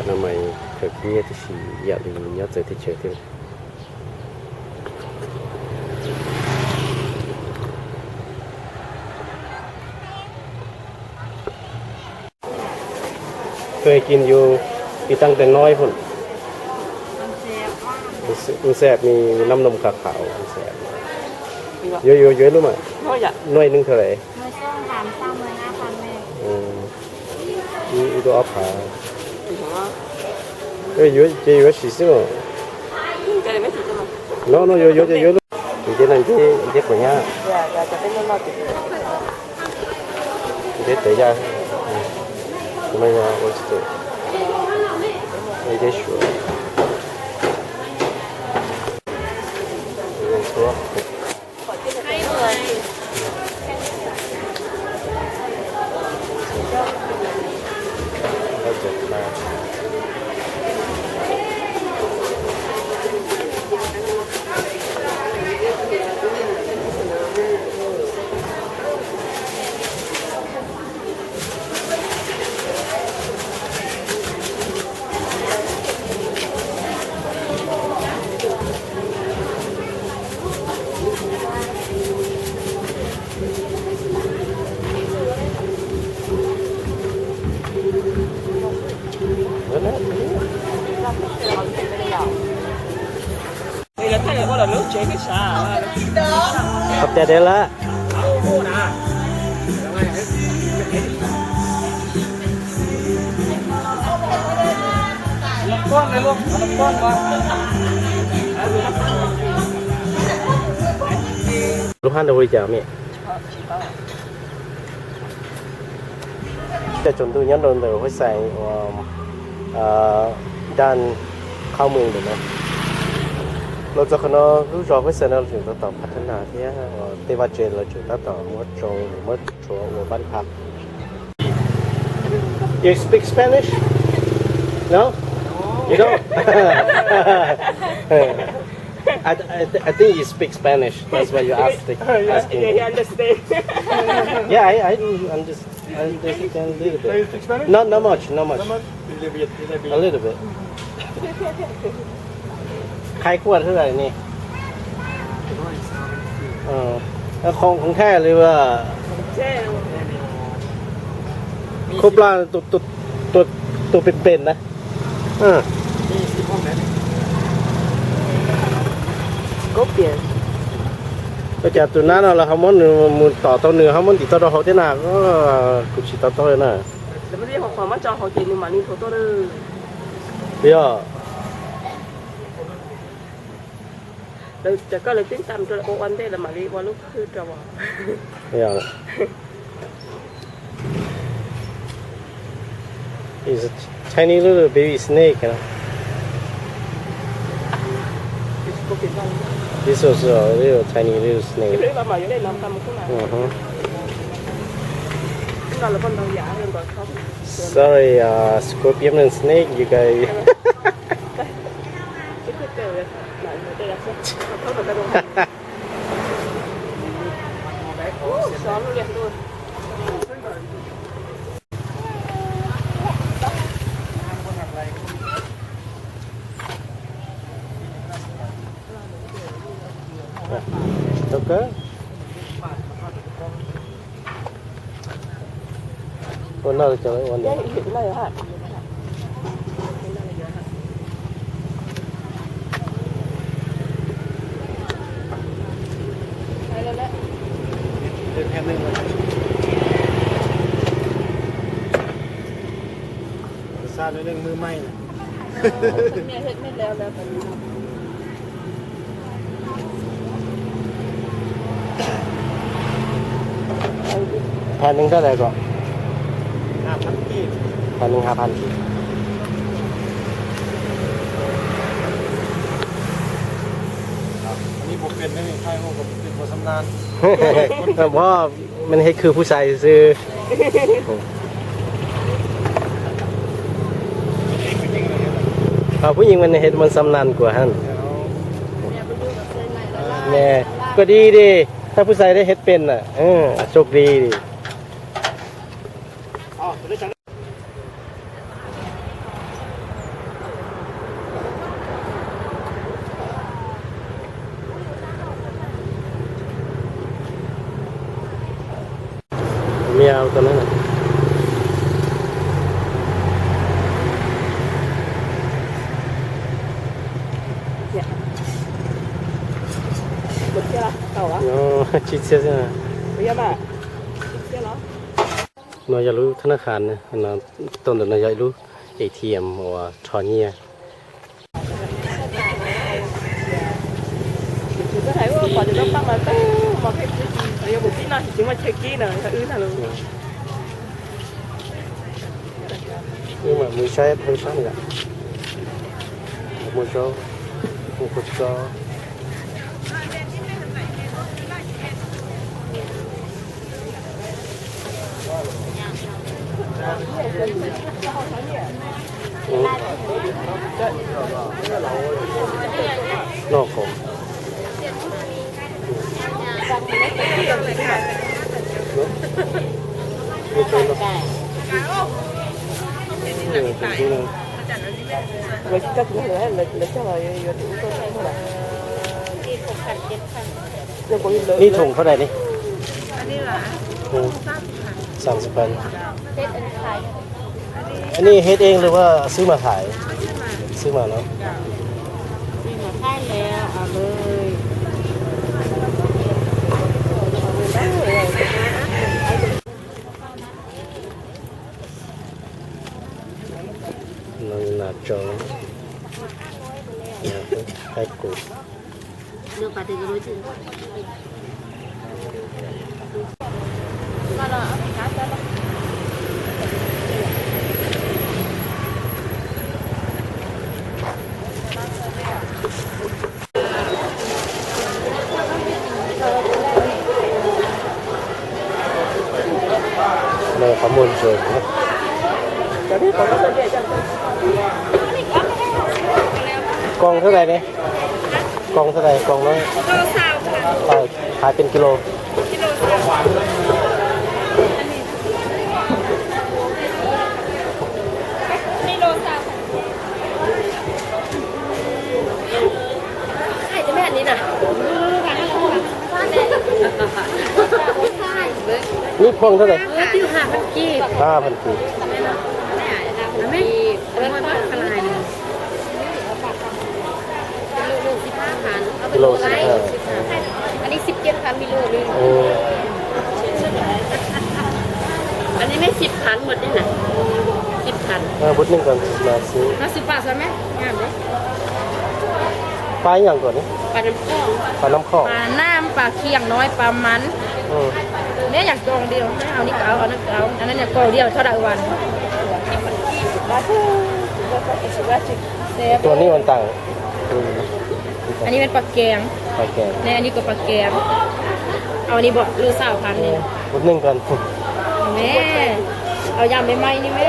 No mas khaws khib nyiab tib si ib yam li nyob txawv teb chaws thiab. Tôi hay kim vô, đi tăng tiền nói phun. Ung xe mi năm năm khả khảo ung xe. Vô vô vô lúc mà. Nói nâng thời đấy. Ui ui ua pha. Ui ua ces ua si xwb. No no ua ua ces ua lub. Ces no ces ces kuv nyab. Ces tes ya. Ces no ua tsis tes. Ces suav. Khov tias deb lawm. Lub hab ntawd hu li cas me? Cov tsaus ntuj nyob rau ntawm huab xais uas daj qhab mus ntawm no. Los txog qhov no lub zos huab xais no lawv tseem tab tom phav thab nas thiab tej vaj tse lawv tseem tab tom muab tsoo muab tshuav ua pab phav. You speak Spanish? No? You don't? I, I, I think you speak Spanish. That's why you asked. Asking. Yeah, I, I do understand. I understand a little bit. Not, not much, not much. A little bit. Khai kuaj xwb ni. Khoom khoom khai li. Khub plab tus pem pem na. Ua cas tus nab no lawv ho muab nws mus tom tau nws ho muab ntim tau rau hauv thiab na. Kuv tsis to taub li na. Yog. It's a tiny little baby snake, you know. This was a little tiny little snake. Uh-huh. Sorry, uh, scorpion and snake, you guys. Tau kawg. Ua no cov ua ntawd. Xa lawv leej mws maij. Phav nees tab lawm kom? Phav nees ha phav kis. Phob,มันเห็ดคือผู้ชายซื่อ ผู้หญิงมันเห็ดมันชำนาญกว่าหั่น แม่ ก็ดีดี ถ้าผู้ชายได้เฮ็ดเป็นน่ะ เออ โชคดีดี อ๋อ ตัวนี้จัง Tau tau na. Tsib txhiab xwb. No yog lub thab nab khas, tau ntawm no yog ib lub A T M uas rho nyiaj. Mus saib hauv sab no yom. Muaj zaub, muaj kua txob. Noj kom. Ib thùngเท่าไหร่นี่ สามสิบพัน อันนี้เฮ็ดเองหรือว่าซื้อมาขาย ซื้อมาเนาะ Nas tso, hai củ. Qhov muag ntsuag. กล่องเท่าไหร่เนี่ย กล่องเท่าไหร่ กล่องละ ขายเป็นกิโล นี่พวงเท่าไหร่ ห้าพันกีบ ห้าพันกีบ กิโลสิบห้า อันนี้สิบเจ็ดพันกิโลนึง อันนี้ไม่สิบพันหมดนี่นะ สิบพัน เออ บุตรหนึ่งก่อน มาซื้อ ห้าสิบบาทใช่ไหม งามเลย ปลาอย่างก่อนนี่ ปลาน้ำข้อง ปลาน้ำข้อง ปลาน้ำ ปลาเคียงน้อย ปลามัน อืม เนี่ยอย่างกล่องเดียว เอานี่ก็เอา เอานั่นก็เอา อันนั้นเนี่ยกล่องเดียวเท่าไหร่วัน ตัวนี้มันต่าง อืม อันนี้เป็นปลาแกง ปลาแกง เนี่ยอันนี้ก็ปลาแกง เอาอันนี้บอกลูกสาวพันหนึ่ง บุตรหนึ่งก่อน แม่ เอายำใหม่ๆนี่แม่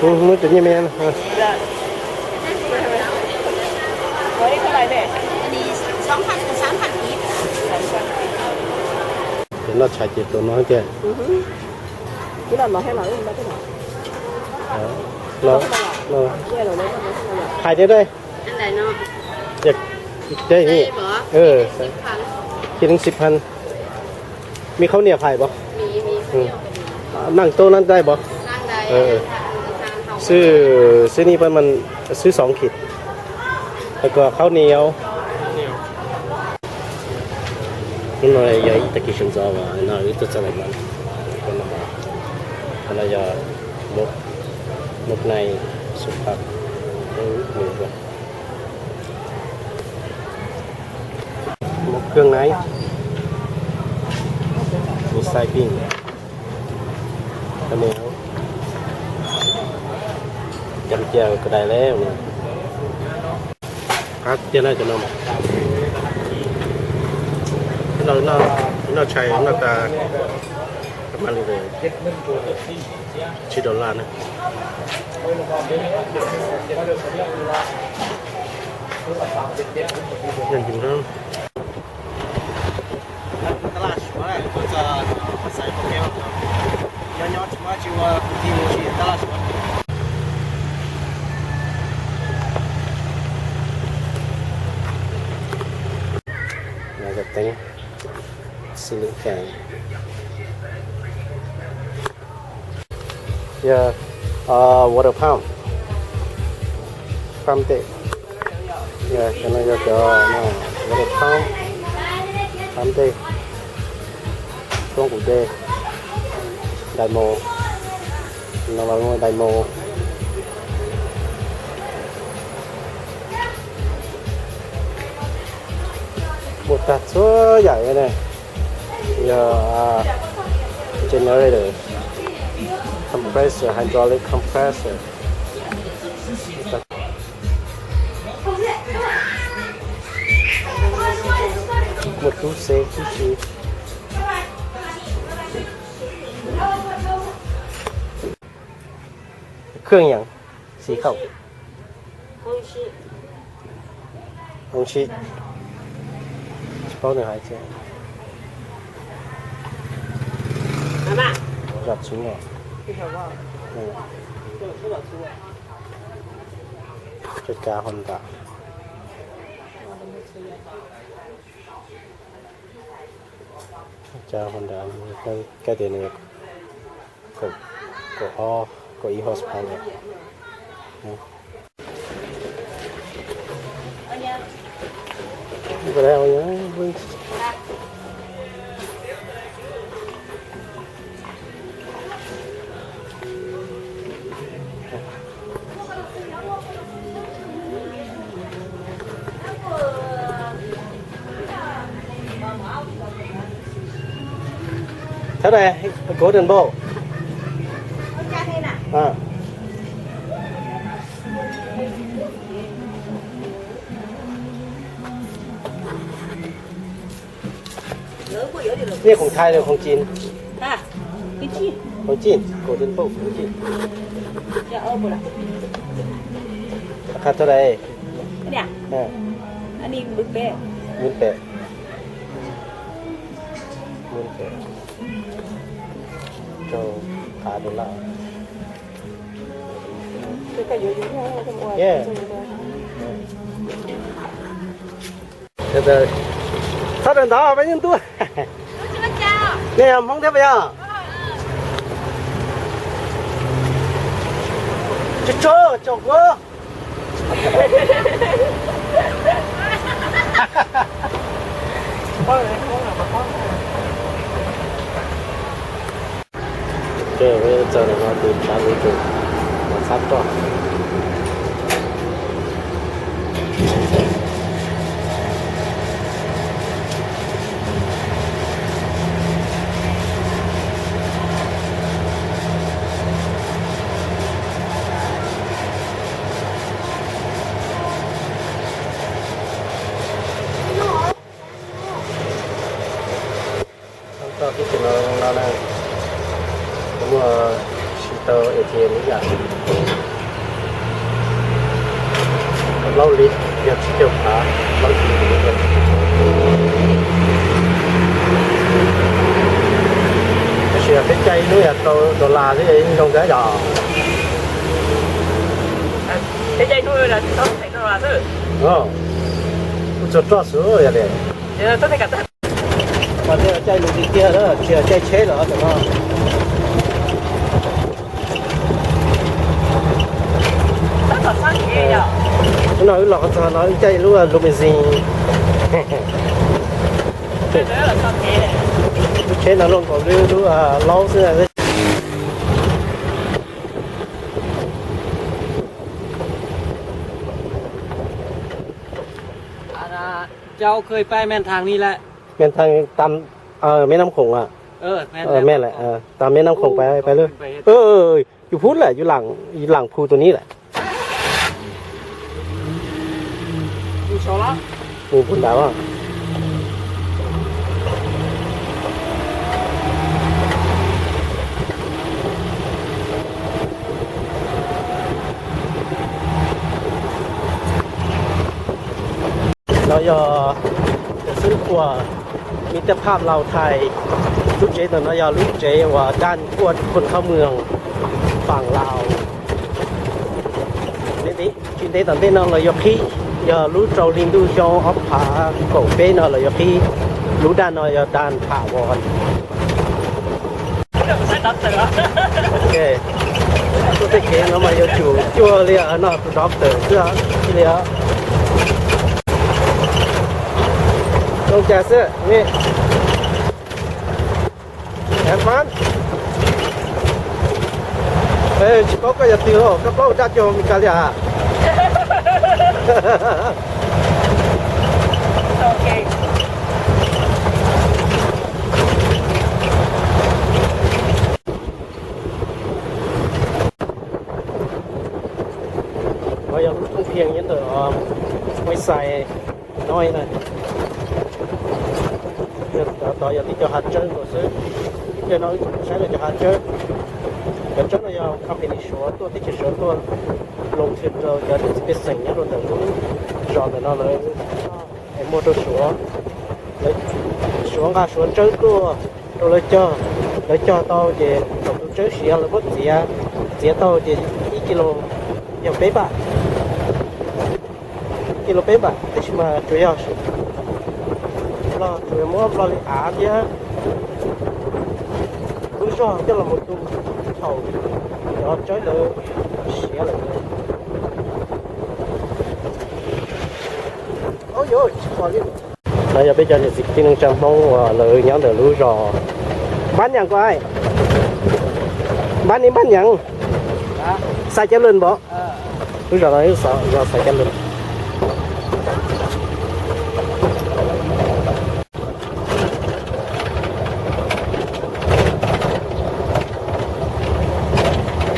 อืม มื้อตัวนี้แม่น อันนี้สองพันกับสามพันกีบ เดี๋ยวเราใช้เจ็ดตัวน้อยแก เราเราขายได้ด้วย อันไหนเนาะ อยากได้นี่ ใช่เหรอ เออ สิบพัน คิดถึงสิบพัน มีข้าวเหนียวขายปะ มี มี อืม ข้าวเหนียวก็มี นั่งโต๊ะนั้นได้ปะ นั่งได้ เออ ทาน ทานของ ซื้อ ซื้อนี่ไปมัน ซื้อสองขีด แล้วก็ข้าวเหนียว ข้าวเหนียว Hnub no yog ib tag kis sawv ntxov uas no wb tuaj txog lawm no, no yog mov, mov nai, su phaj, mov kheej nai, me xais pij, cov niag cov cia kos dais leb. Qab tiag na cov no. Noj tshais noj tas, mas li tsib dollar na. Nyob nyob tsis muaj tsis ua kwv tij mus tsis tab laj suav. Ceiling fan. Yog water pump, pump dej. Yog cov no yog cov water pump, pump dej, pump kuv dej, dynamo, no los dynamo. Muaj tag txhua yam ne. Yog generator, compressor, hydraulic compressor. Muaj tub xeeb tub si. Khwj yeem xis khaum. Hoob sib, tsis paub nws hais tias zam txhua. Cov cab Honda. Cab Honda, kab tias nws kaum ob, kaum ib horsepower. Thế này, golden bowl. À. Nyiaj khoom Thaib los khoom Chin? Khoom Chin, golden bowl khoom Chin. Qhov thov dais. Npws pem. Npws pem. Rau phav dollar. Txhob raws ntawd peb yeej tuaj. Nej yog Hmoob thiab puas yog? Tso tso tso kuv. Ces peb txog ntawm no ces tsav lub tus los txhab roj. Txog tib si no no na, muaj tsis tau A T M ib yam. Plaub lis yog tsib caug phav, plaub lis. Tab sis peb caij ib hnub yog rau dollar xwb, yeej zoo kawg yom. Kuv tsuas roj xwb yog li. Mas nej caij lus tiag tiag na, tsis yog caij tsheb los tam no. Hnub no wb los txog no wb caij lub limousine. Lub tsheb no luaj nkaus li lub laub xwb. Cho ông khơi pay men thang ni lẹ. Men thang tam, ờ, mấy năm khủng à? Ờ, men lẹ, ờ, tam mấy năm khủng pay, pay lươn. Ờ, ờ, yus phub lawm, yus lam, yus lam phu tus ni lawm. Yus phub ntawd. No yog xwb uas mi tej phaj Laus Thaib, lub tsev ntawm no yog lub tsev uas daj kuaj thun khab mws faam Laus. Tsis ntev tom ntej no los yuav qhib, yog lub rau hli ntuj xyoo ob phav kaum peb no los yuav qhib. Lub daj no yog daj npham vos. Ok, tuaj tej kev no mas yuav tsum cuag li no tus doctor xwb li. Zoo cas xwb ne? Advance. Tsis paub koj yog twg os, koj plaub hau daj cuag Meskas li as. Qhov yog lub thooj phiaj nyob ntawm Westside no na. Tod yog tib co hav tsawb nkaus xwb. Ib pliag no wb saib lawv cov hav tsawb. Cov tsawb no yog company Suav tuaj, teb chaws Suav tuaj loos thwm rau cov niam txiv pej xeem nyob rau ntawm lub zos ntawm no lawv muag rau Suav. Suav nqa Suav tsawb tuaj rau lawv cog, lawv cog tau ces thaum tus tsawb siav lawv muab txiav, txiav tau ces ib kis lus yog peb npam, ib kis lus peb npam, tab sis mas tsuas yog los tsuas muab nplog li av thiab lub zog coj los mus tu thaum cov tsawb ntawd siav lawm. No yog peb cov niam txiv kwv tij neej tsa Hmoob uas lawv nyob ntawm lub zos Npab Nyaas ko, Npab Ni Npab Nyaas, Xais Cab Lwm npam. Lub zos no zos Xais Cab Lwm.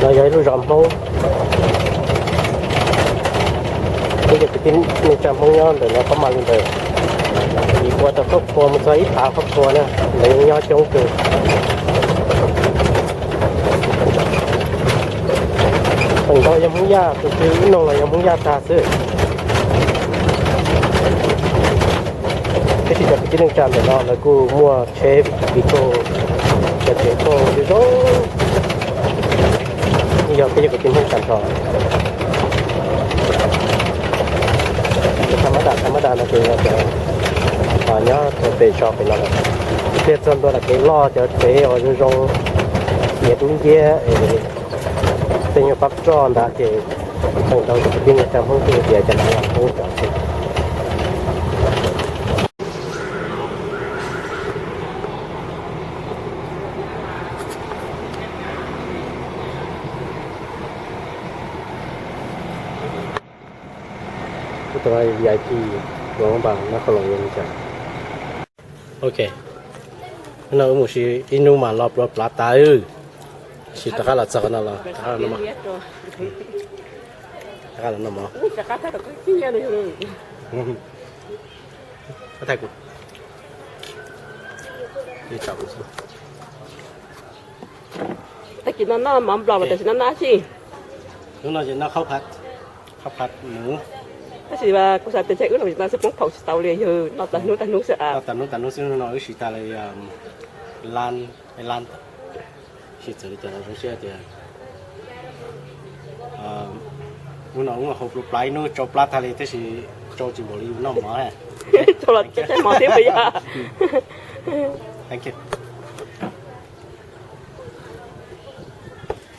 No yog ib lub zos Hmoob. Peb cov kwv tij neej tsa Hmoob nyob ntawm no pab mas li ntawd, vim ua tau khuab khua mus txog ib phav khuab khua na, lawv yeej nyob coob kawg. Feem ntau yog Hmoob Yaj, tus twg ib noog los yog Hmoob Yaj tag xwb. Tab sis cov kwv tij neej tsa ntawm no lawv kuj muaj tsheb Vigo, cov tsev kuj zoo zoo. Yog peb cov kwv tij Hmoob tag nrho. Cov tha mab dam, tha mab dam no ces yog cov nyob rau pem zos pem no lawm. Ib pliag txog ntua lawm kev loj cov tsev uas zoo zoo, iav dub nciab es tej nyuag pab roj ntawd ces feem ntau cov kwv tij neej tsa Hmoob kuj tias cov no yog Hmoob cov xwb. Tus no V I P, los npam no qhov los yog li cas. Ok, no wb mus si ib hnub mas lo plua plav tas, tab sis rov qab los txog qhov no los rov qab los noj mov. Tag kis no noj mov Nplog mas tam sim no noj tsi? Hnub no ces noj khab phav, khab phav mus. Tab sis kuv xav tias ntshe wb los no xwb poob phaum tsis tau li, yog noj tas hnub tas hnub xwb. Noj tas hnub tas hnub xwb, hnub no wb siv tas li lab, lab. Sis txawm li cas los zoo siab tias hnub no wb hau plua plav ib hnub tsau plab tag li tab sis tsau tsis npaum li noj mov. Tsau los tsau mov thiab puas yog? Thank you.